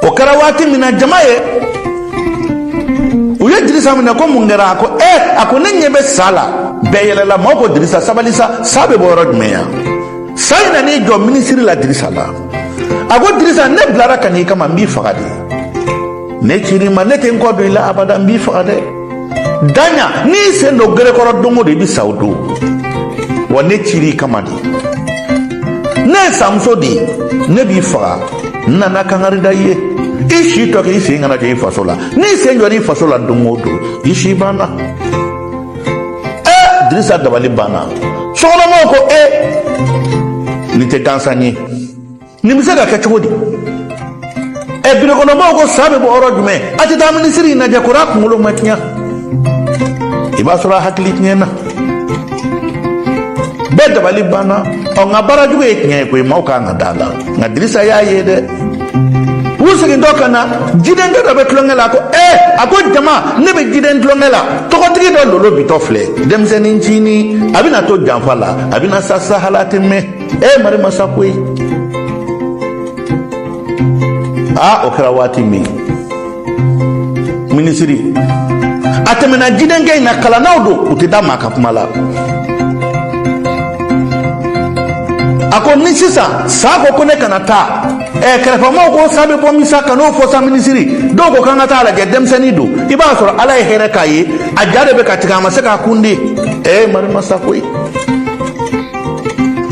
O kɛra waati min na, jama ye u ye Dirisa minɛ ko mun kɛra? A ko a ko ne ɲɛ bɛ sa la. Bɛɛ yɛlɛla. Maaw ko Dirisa, sabali sa, sa bɛ bɔ yɔrɔ jumɛn yan? Sa in nan'i jɔ minisiri la Dirisa la. A ko Dirisa, ne bilara ka n'i kama, n b'i faga de. Ne cir'i ma, ne tɛ n kɔ don i la abada, n b'i faga dɛ. Daɲa, n'i sen don gerekɔrɔ don o don, i bɛ sa o don. Wa ne cir'i kama de, ne ye samuso de ye, ne b'i faga. N nana kangari da i ye, i si tɔ kɛ i sen kana jɔ i faso la. N'i sen jɔra i faso la don o don, i si banna. Dirisa dabali banna. Sokɔnɔmɔgɔw ko e, nin tɛ gansan ye, nin bɛ se ka kɛ cogo di? Birokɔnɔmɔgɔw ko sa bɛ bɔ yɔrɔ jumɛn? A tɛ taa minisiri in lajɛ, ko a kunkolo ma tiɲɛ, i b'a sɔrɔ a hakili tiɲɛna. Bɛɛ dabali banna. Ɔ, nka baara jugu ye tiɲɛ ye koyi, maaw kan ka da la. Nka Dirisa y'a ye dɛ. U segintɔ ka na, jidenkɛ dɔ bɛ tulonkɛ la. A ko a ko jama, ne bɛ jiden tulonkɛ la, tɔgɔtigi dɔ lolo bitɔ filɛ, denmisɛnnin ncinin, a bɛna to janfa la, a bɛna sa sahala tɛ mɛn. Mari masa koyi. Aa, o kɛra waati min, minisiri a tɛmɛna jidenkɛ in na. Kalannaw don, u tɛ da maa ka kuma la. A ko ni sisan sa ko ne kana taa. Kɛrɛfɛmɔgɔw ko sa bɛ bɔ min sa, ka n'o fɔ sa minisiri. Dɔw ko k'an ka taa lajɛ, denmisɛnnin don, i b'a sɔrɔ Ala ye hɛrɛ k'a ye, a ja de bɛ ka tigɛ, a ma se k'a kun de. Mari masa koyi,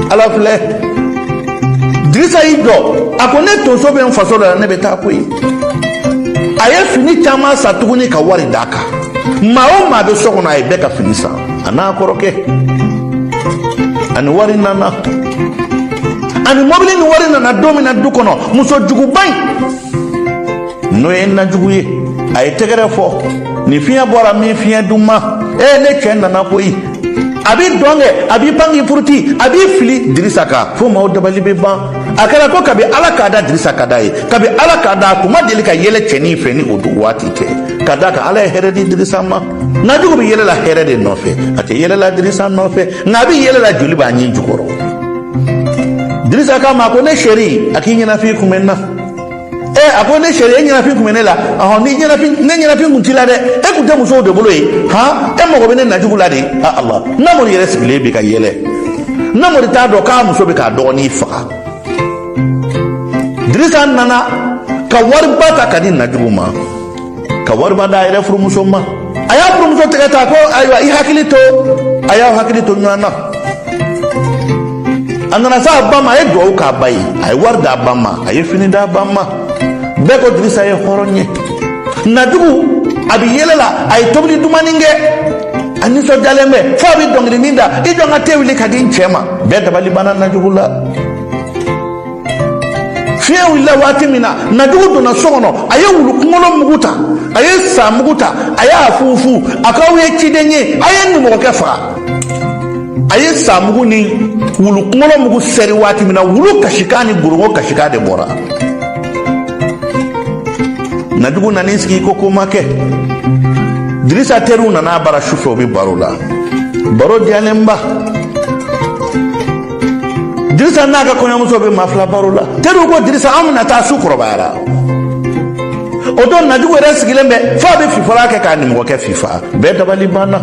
Ala filɛ. Dirisa y'i jɔ, a ko ne tonso bɛ n faso la, ne bɛ taa koyi. A ye fini caman san tuguni ka wari d'a kan. Maa o maa bɛ so kɔnɔ, a ye bɛɛ ka fini san, a n'a kɔrɔkɛ. Ani wari nana, ani mɔbili ni wari nana don min na du kɔnɔ, muso juguba in, n'o ye najugu ye, a ye tɛgɛrɛ fɔ ni fiɲɛ bɔra min fiɲɛ duman. Ne cɛ nana koyi. A b'i dɔn kɛ, a b'i pan k'i puruti, a b'i fili Dirisa kan fo maaw dabali bɛ ban. A kɛra ko kabi Ala k'a da, Dirisa ka d'a ye. Kabi Ala k'a da, a tun ma deli ka yɛlɛ cɛnin fɛ ni o waati tɛ. Ka d'a kan Ala ye hɛrɛ di Dirisa ma. Najugu bɛ yɛlɛ la hɛrɛ de nɔfɛ, a tɛ yɛlɛ la Dirisa nɔfɛ, nka a bɛ yɛlɛ la joli b'a ɲin jukɔrɔ. Dirisa k'a ma ko ne chérie, a k'i ɲɛnafin kun bɛ n na. A ko ne chérie, e ɲɛnafin kun bɛ ne la? Ɔhɔn, ni ɲɛnafin, ne ɲɛnafin kun t'i la dɛ, e kun tɛ musow de bolo ye han, e mago bɛ ne najugu la de. A Ala, Namori yɛrɛ sigilen bi ka yɛlɛ. Namori t'a dɔn k'a muso bɛ k'a dɔgɔnin faga. Dirisa nana ka wariba ta ka di najugu ma, ka wariba d'a yɛrɛ furumuso ma. A y'a furumuso tɛgɛ ta ko ayiwa, i hakili to, a y'aw hakili to ɲɔgɔn na. A nana s'a ba ma, a ye duwawu k'a ba ye, a ye wari d'a ba ma, a ye fini d'a ba ma. Bɛɛ ko Dirisa ye hɔrɔn ye. Najugu a bɛ yɛlɛ la, a ye tobili dumani kɛ, a nisɔndiyalen bɛ fo a bɛ dɔnkilinin da: i jɔ n ka te wuli ka di n cɛ ma. Bɛɛ dabali banna najugu la. Fiɲɛ wulila waati min na, najugu donna so kɔnɔ, a ye wulu kunkolo mugu ta, a ye sa mugu ta, a y'a funfun. A ko aw ye ciden ye, a ye nimɔgɔkɛ faga. A ye sa mugu ni wulu kunkolo mugu sɛri waati min na, wulu kasikan ni gorongo kasikan de bɔra. Najugu nan'i sigi ko ko ma kɛ. Dirisa teriw nana a bara sufɛ, u bɛ baro la, baro diyalenba. Dirisa n'a ka kɔɲɔmuso bɛ maa fila baro la. Teriw ko Dirisa, an bɛna taa, su kɔrɔbayara. O don najugu yɛrɛ sigilen bɛ fo a bɛ fifala kɛ k'a nimɔgɔkɛ fifa. Bɛɛ dabali banna.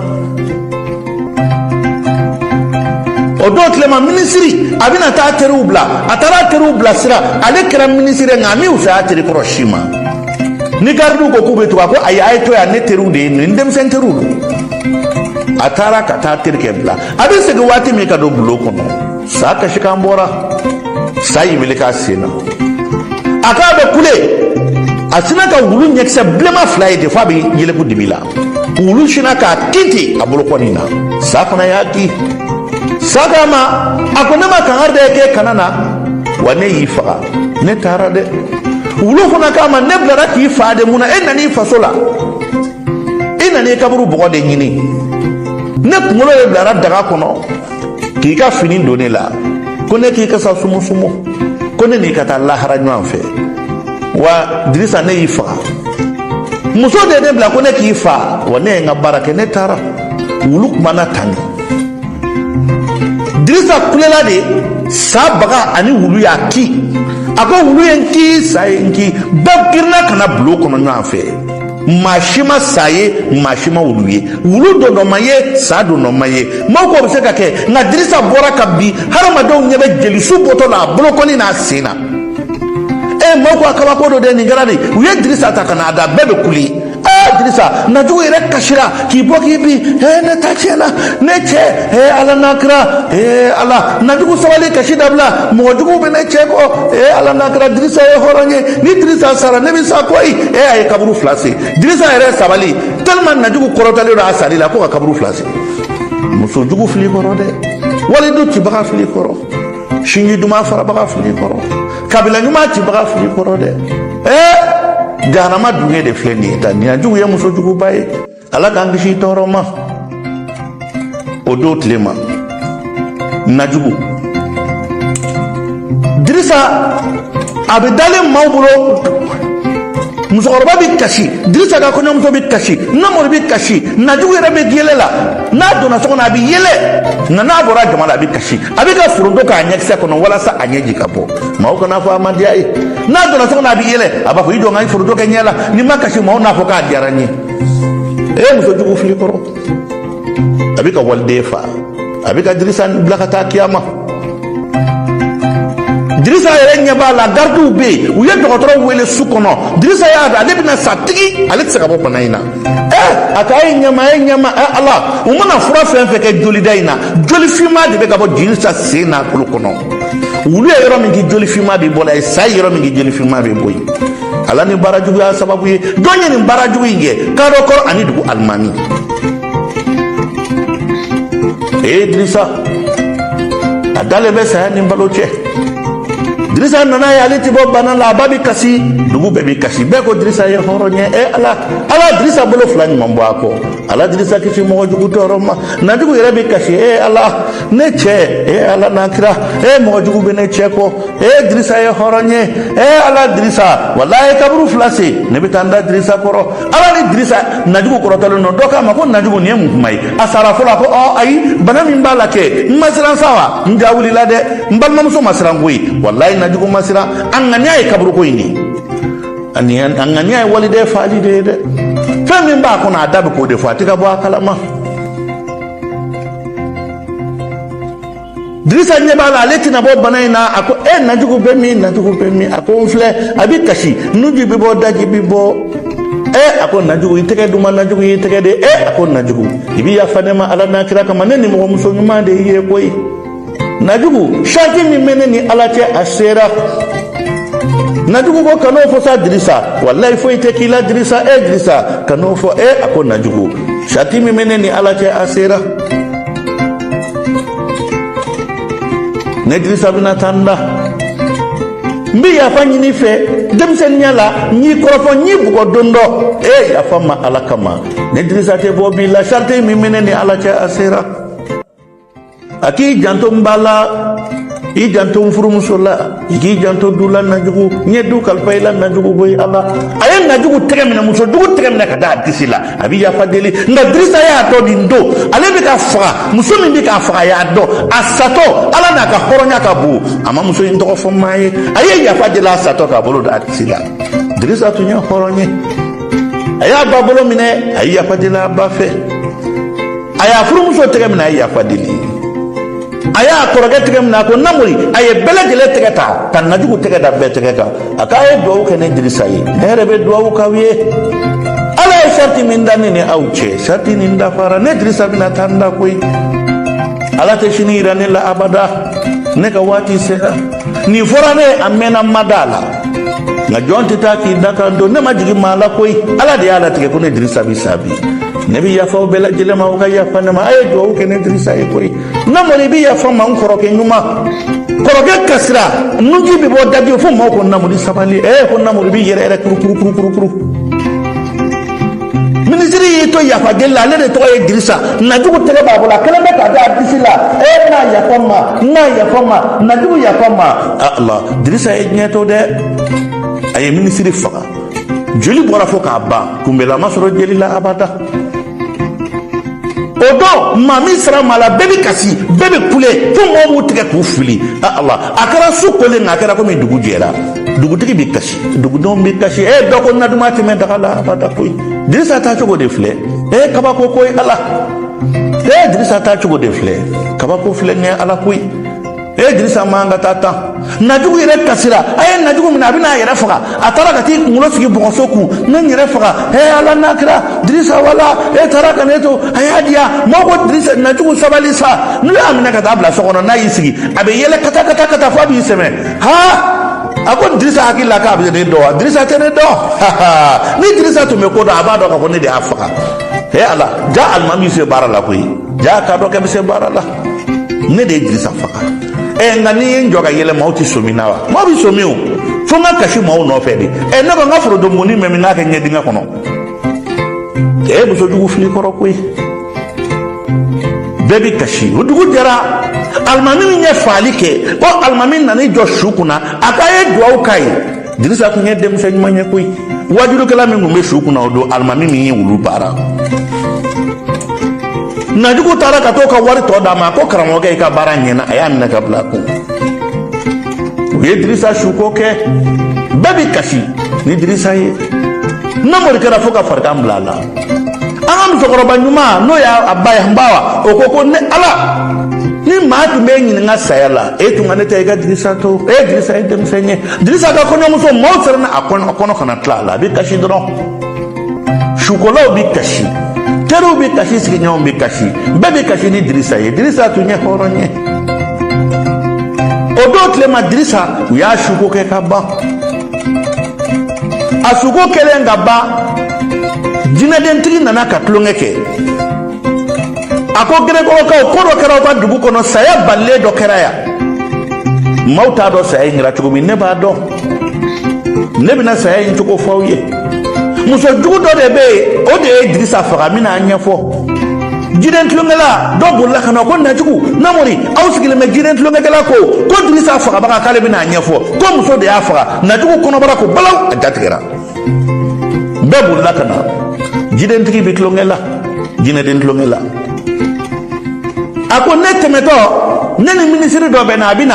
O don tilema, minisiri a bɛna taa teriw bila, a taara teriw bilasira. Ale kɛra minisiri ye, nka a m'i fisaya teri kɔrɔ si ma. Ni garidiw ko k'u bɛ tugu, a ko ayi, a ye to yan, ne teriw de ye nin, denmisɛn teriw don. A taara ka taa terikɛ bila. A bɛ segin waati min ka don bulon kɔnɔ, sa kasikan bɔra, sa y'i wele k'a sen na, a k'a bɛ kule. A sinna ka wulu ɲɛkisɛ bilenman fila ye ten f'a bɛ yɛlɛko dibi la. Wulu sinna k'a kin ten a bolokɔni na, sa fana y'a kin. Sa k'a ma, a ko ne ma kangari da ye k'e kana na wa, ne y'i faga, ne taara dɛ. Wulu fana k'a ma, ne bilara k'i fa de, mun na e nan'i faso la? I nan'i kaburu bɔgɔ de ɲini. Ne kunkolo de bilara daga kɔnɔ k'i ka fini don ne la, ko ne k'i kasa sumusumu, ko ne n'i ka taa lahara ɲɔgɔn fɛ. Wa Dirisa, ne y'i faga, muso de ye ne bila ko ne k'i fa wa, ne ye n ka baara kɛ, ne taara. Wulu kumana tan de. Dirisa kulela de, sa baga ani wulu y'a kin. A ko wulu ye n kin, sa ye n kin, bɛɛ girinna ka na bulon kɔnɔ ɲɔgɔn fɛ. Maa si ma sa ye, maa si ma wulu ye, wulu dondɔ ma ye, sa dondɔ ma ye. Maaw ko o bɛ se ka kɛ, nka Dirisa bɔra ka bin, hadamadenw ɲɛ bɛ jelisu bɔtɔ la a bolokɔni n'a sen na. E, maaw ko a kabako don dɛ, nin kɛra de. U ye Dirisa ta ka n'a da, bɛɛ bɛ kule. Aa, Dirisa, Najugu yɛrɛ kasira k'i bɔ k'i bin. Ee, ne ta tiɲɛna, ne cɛ. Ee, Ala n'a kira. Ee, Ala. Najugu, sabali, kasi dabila, mɔgɔ juguw bɛ ne cɛ kɔ. Ee, Ala n'a kira. Dirisa ye hɔrɔn ye, ni Dirisa sara, ne bɛ sa koyi. Ee, a ye kaburu fila sen. Dirisa yɛrɛ sabali tellement Najugu kɔrɔtalen don a sali la ko ka kaburu fila sen. Muso jugu fili kɔrɔ dɛ, walidu cibaga fili kɔrɔ, sinji duman farabaga fili kɔrɔ, kabila ɲuman cibaga fili kɔrɔ dɛ. Ee, jahanama dunge de filɛ nin ye ta. Nin jugu ye muso juguba ye. Ala k'an kisi tɔɔrɔ ma. O don tile ma, Najugu, Dirisa a bɛ dalen maaw bolo. Musokɔrɔba bɛ kasi, Dirisa ka kɔɲɔmuso bɛ kasi, Namori bɛ kasi, Najugu yɛrɛ bɛ yɛlɛ la. N'a donna so kɔnɔ, a bɛ yɛlɛ, nka n'a bɔra jama la, a bɛ kasi. A bɛ ka foronto k'a ɲɛkisɛ kɔnɔ walasa a ɲɛji ka bɔ, maaw kana fɔ a ma diya ye. N'a donna so kɔnɔ, a bɛ yɛlɛ, a b'a fɔ: i jɔ n ka foronto kɛ ɲɛ la, ni ma kasi, maaw n'a fɔ k'a diyara n ye. E, muso jugu fili kɔrɔ, a bɛ ka waliden fa, a bɛ ka Dirisa bila ka taa kiyama. Dirisa yɛrɛ ɲɛ b'a la, garidiw bɛ yen, u ye dɔgɔtɔrɔw wele su kɔnɔ. Dirisa y'a dɔn ale bɛna sa tigi, ale tɛ se ka bɔ bana in na. Ɛ, a ka a ye ɲɛma, a ye ɲɛma. Ɛ, Ala, u mana fura fɛn fɛn kɛ jolida in na, joli finma de bɛ ka bɔ Dirisa sen n'a bolo kɔnɔ. Wulu ye yɔrɔ min k'i, joli finma bɛ bɔ la ye. Sa ye yɔrɔ min k'i, joli finma bɛ bɔ yen. Ala ni baara juguya sababu ye. Jɔn ye nin baara jugu in kɛ? Kadɔkɔrɔ ani dugu alimami. Ee, Dirisa a dalen bɛ saya ni balo cɛ. Dirisa nana ye ale ti bɔ bana la. A ba bi kasi, dugu bɛɛ bi kasi, bɛɛ ko Dirisa ye hɔrɔn ye. E, Ala, Ala, Dirisa bolo fila ɲuman bɔ a kɔ. Ala, Dirisa kisi mɔgɔ jugu tɔɔrɔ ma. Najugu yɛrɛ bi kasi. E, Ala, ne cɛ. E, Ala n'a kira. E, mɔgɔ jugu bɛ ne cɛ kɔ. E, Dirisa ye hɔrɔn ye. E, Ala, Dirisa, walayi, kaburu fila sen, ne bɛ taa n da Dirisa kɔrɔ. Ala ni Dirisa. Najugu kɔrɔtɔlen don. Dɔ k'a ma ko: Najugu, nin ye mun kuma ye? A sara fɔlɔ. A ko: ɔ, ayi, bana min b'a la kɛ, n ma siran sa wa? N ja wulila dɛ, n balimamuso ma siran koyi. Walayi, Najugu ma siran. A ŋaniya ye kaburuko in de ye, a ŋaniya ye waliden faali de ye dɛ. Fɛn min b'a kɔnɔ, a da bɛ k'o de fɔ, a tɛ ka bɔ a kalama. Dirisa ɲɛ b'a la, ale tɛna bɔ bana in na. A ko: e, Najugu bɛ min? Najugu bɛ min? A ko: n filɛ. A bɛ kasi, nunji bɛ bɔ, daji bɛ bɔ. E, a ko: Najugu, i tɛgɛ d'u ma. Najugu, i tɛgɛ de. E, a ko: Najugu, i bɛ yafa ne ma Ala n'a kira kama. Ne ni mɔgɔmuso ɲuman de y'i ye koyi. Najugu, sarati min bɛ ne ni Ala cɛ, a sera. Najugu ko: kan'o fɔ sa, Dirisa, walayi, foyi tɛ k'i la, Dirisa. E, Dirisa, kan'o fɔ. E, a ko: Najugu, sarati min bɛ ne ni Ala cɛ, a sera. Ne Dirisa bɛna taa n da, n bɛ yafa ɲini fɛ. Denmisɛnninya la, n y'i kɔrɔfɔ, n y'i bugɔ don dɔ. E, yafa n ma Ala kama. Ne Dirisa tɛ bɔ bi la. Sarati min bɛ ne ni Ala cɛ, a sera. A k'i janto n ba la, i janto n furumuso la, i k'i janto du la. Najugu, n ye du kalifa i la. Najugu koyi, Ala. A ye Najugu tɛgɛ minɛ, muso jugu tɛgɛ minɛ ka da a disi la, a bɛ yafa deli. Nka Dirisa y'a dɔn nin don ale bɛ ka faga. Muso min bɛ k'a faga, a y'a dɔn a satɔ. Ala n'a ka hɔrɔnya ka bon, a ma muso in tɔgɔ fɔ maa ye. A ye yafa deli a satɔ k'a bolo da a disi la. Dirisa tun ye hɔrɔn ye. A y'a ba bolo minɛ, a ye yafa deli a ba fɛ. A y'a furumuso tɛgɛ minɛ, a ye yafa deli. A y'a kɔrɔkɛ tɛgɛ minɛ, a ko: Namori. A ye bɛɛ lajɛlen tɛgɛ ta ka Najugu tɛgɛ da bɛɛ tɛgɛ kan. A k'a ye duwawu kɛ ne Dirisa ye, ne yɛrɛ bɛ duwawu k'aw ye. Ala ye sariti min da ne ni aw cɛ, sariti nin dafara. Ne Dirisa bɛna taa n da koyi. Ala tɛ sini yira ne la abada, ne ka waati sera. Nin fɔra ne ye, a mɛnna, n ma da a la. Nka jɔn tɛ taa k'i da kan don. Ne ma jigin maa la koyi. Ala de y'a latigɛ ko ne Dirisa bɛ sa bi. Ne bɛ yafa aw bɛɛ lajɛlen ma, aw ka yafa ne ma. A ye duwawu kɛ ne Dirisa ye koyi. Namori, i bɛ yafa n ma, n kɔrɔkɛ ɲuman. Kɔrɔkɛ kasira, nunji bɛ bɔ, daji fo maaw ko: Namori, sabali. Ee, ko Namori bɛ yɛrɛ yɛrɛ kuru kuru kuru kuru kuru. Minisiri y'i to yafa deli la, ale de tɔgɔ ye Dirisa. Najugu tɛgɛ b'a bolo, a kɛlen bɛ k'a da a disi la. E, n'a yafa n ma, n'a yafa n ma, Najugu, yafa n ma. Ala, Dirisa ye diɲɛ to dɛ. A ye minisiri faga, joli bɔra fo k'a ban, kunbɛla ma sɔrɔ jeli la abada. O don maa min sara maa la, bɛɛ bɛ kasi, bɛɛ bɛ kule fo mɔgɔw b'u tigɛ k'u fili. A Ala, a kɛra su kolen, nka a kɛra komi dugu jɛra. Dugutigi bɛ kasi, dugudenw bɛ kasi. E dɔ ko na duman tɛmɛ daga la abada koyi. Dirisa taa cogo de filɛ. E kabako koyi Ala. E Dirisa taa cogo de filɛ, kabako filɛ nin ye Ala koyi. E Dirisa man ka taa tan. Najugu yɛrɛ kasira, a ye Najugu minɛ, a bɛna a yɛrɛ faga. A taara ka t'i kunkolo sigi bɔgɔso kun, ne n yɛrɛ faga. He Ala n'a kira, Dirisa wala e taara ka ne to, a y'a diya. Mɔgɔ ko Dirisa, Najugu sabali sa. N'u y'a minɛ ka taa bila so kɔnɔ, n'a y'i sigi, a bɛ yɛlɛ kata kata kata f'a b'i sɛmɛ. Ha, a ko Dirisa hakili la k'a bɛ ne dɔn wa? Dirisa tɛ ne dɔn. Ni Dirisa tun bɛ ko dɔn, a b'a dɔn k'a fɔ ne de y'a faga. He Ala, ja alimami se baara la koyi, ja k'a dɔn k'e bɛ se baara la. Ne de ye Dirisa faga. Ɛ nka n'i ye n jɔ ka yɛlɛ, maaw tɛ sɔmi na wa? Maaw bɛ sɔmi o, fo n ka kasi maaw nɔfɛ de. Ɛ ne ko n ka forontomugunin bɛ min, n k'a kɛ ɲɛdingɛ kɔnɔ. Ɛ muso jugu fili kɔrɔ koyi. Bɛɛ bɛ kasi. O dugu jɛra, alimami min ye faali kɛ, ko alimami nana i jɔ su kunna, a k'a ye duwawu k'a ye. Dirisa tun ye denmisɛn ɲuman ye koyi. Wajulukɛla min tun bɛ su kunna o don, alimami min ye wulu baara, Najugu taara ka t'o ka wari tɔ d'a ma. Ko karamɔgɔkɛ, i ka baara ɲɛna. A y'a minɛ ka bila a kun. U ye Dirisa suko kɛ, bɛɛ bɛ kasi ni Dirisa ye. Namori kɛra fo ka farigan bila a la. An ka musokɔrɔba ɲuman, n'o y'a ba ye Nbawa, o ko ko ne Ala, ni maa tun bɛ ɲininka saya la, e tun ka ne ta i ka Dirisa to. E Dirisa ye denmisɛn ye. Dirisa ka kɔɲɔmuso, maaw siranna a kɔnɔ kana tila a la, a bɛ kasi dɔrɔn. Sukolaw bɛ kasi, teriw bɛ kasi, sigiɲɔgɔnw bɛ kasi, bɛɛ bɛ kasi ni Dirisa ye. Dirisa tun ye hɔrɔn ye. O don tilema, Dirisa, u y'a suko kɛ ka ban. A suko kɛlen ka ban, jinɛdentigi nana ka tulonkɛ kɛ. A ko Gerekɔrɔkaw, ko dɔ kɛra aw ka dugu kɔnɔ, saya balilen dɔ kɛra yan. Maaw t'a dɔn saya in kɛra cogo min, ne b'a dɔn. Ne bɛna saya in cogo fɔ aw ye. Muso jugu dɔ de bɛ yen, o de ye Dirisa faga. N bɛna a ɲɛfɔ. Jiden tulonkɛla dɔ bolila ka na ko Najugu, Namori, aw sigilen bɛ. Jiden tulonkɛkɛla ko ko Dirisa fagabaga, k'ale bɛna a ɲɛfɔ, ko muso de y'a faga. Najugu kɔnɔbara ko balawu, a jatigɛra. Bɛɛ bolila ka na. Jidentigi bɛ tulonkɛ la, jinɛden tulonkɛ la. A ko ne tɛmɛtɔ, ne ni minisiri dɔ bɛ na, a bɛ na.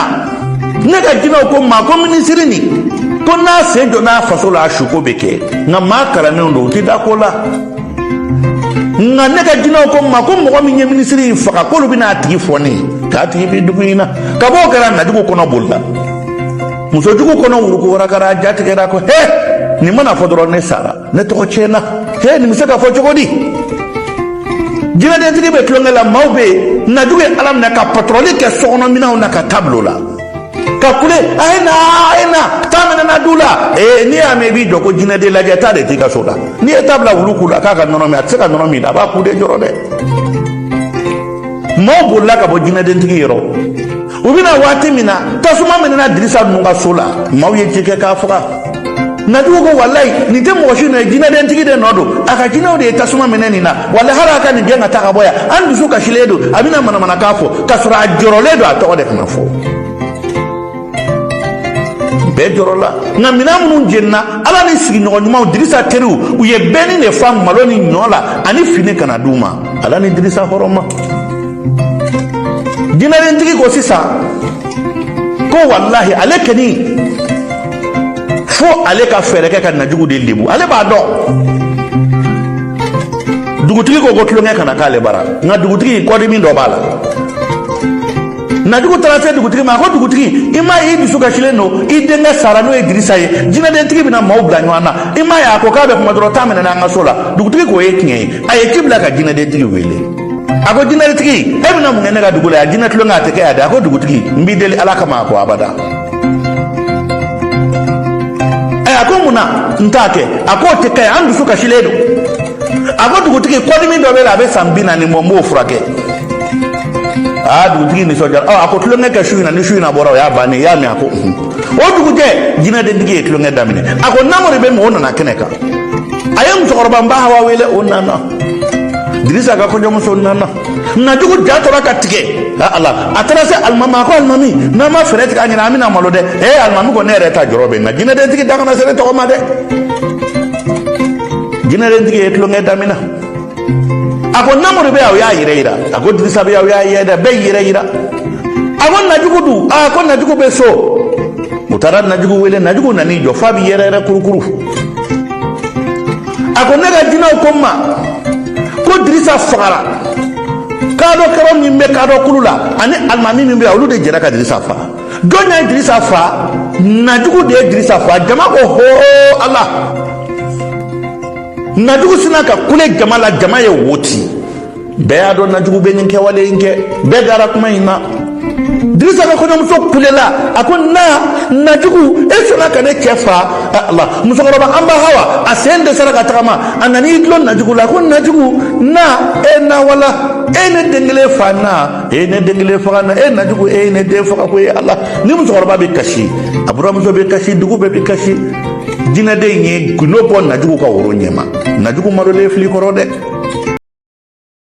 Ne ka jinɛw ko ma ko minisiri nin, ko n'a sen donna a faso la, a suko bɛ kɛ. Nka maa kalannenw don, u tɛ da ko la. Nka ne ka jinɛw ko ma ko mɔgɔ min ye minisiri in faga, k'olu bɛna a tigi fɔ ne ye, k'a tigi bɛ dugu in na. Ka bɔ o kɛra, Najugu kɔnɔ bolila, musojugu kɔnɔ wuruku warakara, a jatigɛra ko he, nin mana fɔ dɔrɔn ne sara, ne tɔgɔ tiɲɛna. He, nin bɛ se ka fɔ cogo di? Jinɛdentigi bɛ tulonkɛ la, maaw bɛ yen. Najugu ye Ala minɛ ka patɔrɔli kɛ sokɔnɔminɛnw na ka taa bila o la ka kule: a ye na, a ye na, taa minɛ du la. Ee, n'i y'a mɛn i b'i jɔ ko jinɛden lajɛ, taa de t'i ka so la. N'i ye taa bila wulu ku la k'a ka nɔnɔ min, a tɛ se ka nɔnɔ min, a b'a ku de jɔrɔ dɛ. Maaw bolila ka bɔ jinɛdentigi yɔrɔ. U bɛna waati min na, tasuma minɛna Dirisa ninnu ka so la. Maaw ye ji kɛ k'a faga. Najugu ko walayi, nin tɛ mɔgɔ si nɔ ye, jinɛdentigi de nɔ don. A ka jinɛw de ye tasuma minɛ nin na. Walayi, hali a ka nin gɛn ka taa ka bɔ yan, an dusu kasilen don. A bɛna manamanakan fɔ k'a sɔrɔ a jɔrɔlen don a tɔgɔ de kana fɔ. Bɛɛ jɔrɔla. Nka minɛn minnu jenina, Ala ni sigiɲɔgɔn ɲumanw, Dirisa teriw, u ye bɛnni de fa malo ni ɲɔ la ani fini ka na d'u ma. Ala ni Dirisa hɔrɔn ma. Jinɛdentigi ko sisan ko walahi, ale kɔni fo ale ka fɛɛrɛ kɛ ka Najugu de lebu, ale b'a dɔn. Dugutigi ko ko tulonkɛ kana k'ale bara. Nka dugutigi, kɔdimi dɔ b'a la. Najugu taara se dugutigi ma. A ko dugutigi, i m'a ye i dusu kasilen don, i denkɛ sara, n'o ye Dirisa ye. Jinɛdentigi bɛna maaw bila ɲɔgɔn na. I m'a ye a ko k'a bɛ kuma dɔrɔn, taa minɛ an ka so la. Dugutigi k'o ye tiɲɛ ye. A ye ci bila ka jinɛdentigi wele. A ko jinɛdentigi, e bɛna mun kɛ ne ka dugu la yan? Jinɛ tulonkɛ a tɛ kɛ yan dɛ. A ko dugutigi, n b'i deli Ala kama. A ko abada. Ɛ, a ko mun na n t'a kɛ? A k'o tɛ kɛ yan, an dusu kasilen don. A ko dugutigi, kɔdimi dɔ bɛ la, a bɛ san 40 bɔ, n b'o furakɛ. Aa, dugutigi nisɔndiyara. Ɔ, a ko tulonkɛ kɛ su in na. Ni su in na bɔra, o y'a bannen. I y'a mɛn? A ko unhun. O dugujɛ, jinɛdentigi ye tulonkɛ daminɛ. A ko Namori bɛ min? O nana kɛnɛ kan. A ye musokɔrɔba Nba Hawa wele, o nana. Dirisa ka kɔɲɔmuso nana. Najugu ja tora ka tigɛ. Ala, a taara se alimami. A ko alimami, n'an ma fɛɛrɛ tigɛ an ɲɛna, an bɛna malo dɛ. Ee, alimami ko ne yɛrɛ ta jɔrɔ bɛ n na, jinɛdentigi da kana se ne tɔgɔ ma dɛ. Jinɛdentigi ye tulonkɛ daminɛ. A ko Namori bɛ yan, o y'a yɛrɛ yira. A ko Dirisa bɛ yan, o y'a yɛrɛ yira. Bɛɛ y'i yɛrɛ yira. A ko Najugu dun? A ko Najugu bɛ so. U taara Najugu wele. Najugu nan'i jɔ f'a bɛ yɛrɛ yɛrɛ kurukuru. A ko ne ka jinɛw ko n ma ko Dirisa fagara. Kadɔ kɛrɔ min bɛ kadɔ kulu la ani alimami min bɛ yan, olu de jɛra ka Dirisa faga. Jɔn ye Dirisa fa? Najugu de ye Dirisa fa. Jama ko hoo Ala. Najugu sina ka kule jama la, jama ye wo ci. Bɛɛ y'a dɔn Najugu bɛ nin kɛwale in kɛ. Bɛɛ dara kuma in na. Dirisa ka kɔɲɔmuso kulela, a ko na Najugu, e sɔnna ka ne cɛ fa. Ala, musokɔrɔba an ba Hawa, a sen dɛsɛra ka tagama, a nan'i dulon Najugu la. A ko Najugu na, e na wala e ne den kelen fa na, e ne den kelen faga na, e Najugu, e ne den faga ko e Ala. Ni musokɔrɔba bɛ kasi, a buramuso bɛ kasi, dugu bɛɛ bɛ kasi. Jinɛden ye gundo bɔ Najugu ka woro ɲɛma. Najugu malolen fili kɔrɔ dɛ.